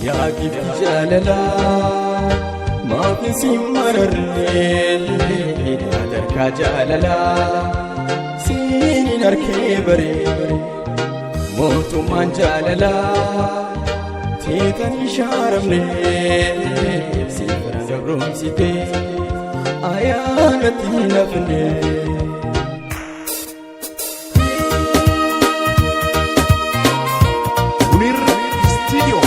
Yaa gifi jaalalaa maaf isin mararree, sadarkaa jaalalaa siin hin arkee baree, mootummaan jaalalaa teetanii shaaramne siif gabroomsitee ayyaanatti hin hafne. Munir Studio.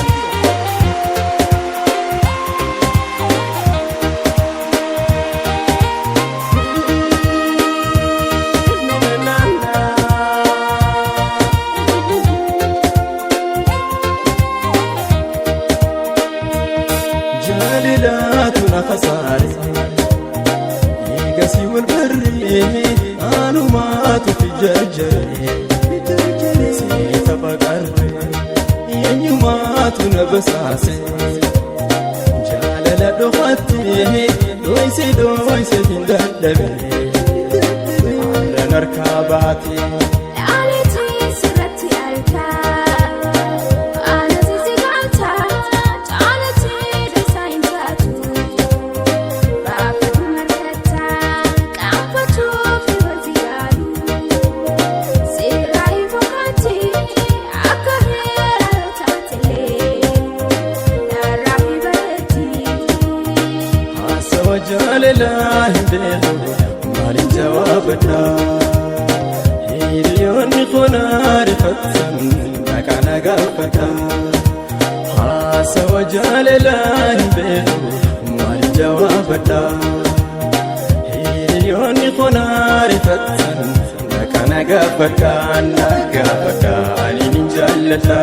Jaalalaatu na kasaare, eegasii wal barree, anumaatu fi jarjare, seeta faqarre, eenyumaatu na basaase, jaalala dhokattee dhoyse dhoyse hin dadhabe, aannan harkaa baate. Dhaaleetii sirratti argaa, aanasi si galcha, caalatii dasa hin taatu. Baafatu markata, qaanfachuuf irratti yaalu. Seeraa hin fakkaatti, akka heera yoo taatelee, narraa hin bareetti. Haasawa jaalalaa hin beeku, maalin jawaabadha? Hiriyoonni konaa rifatan maqaa na gaafadha. Haasawa jaalalaa hin beeku, maalin jawaabadha? Hiriyoonni konaa rifatan maqaa na gaafadha, na gaafadha, ani nin jaalladha.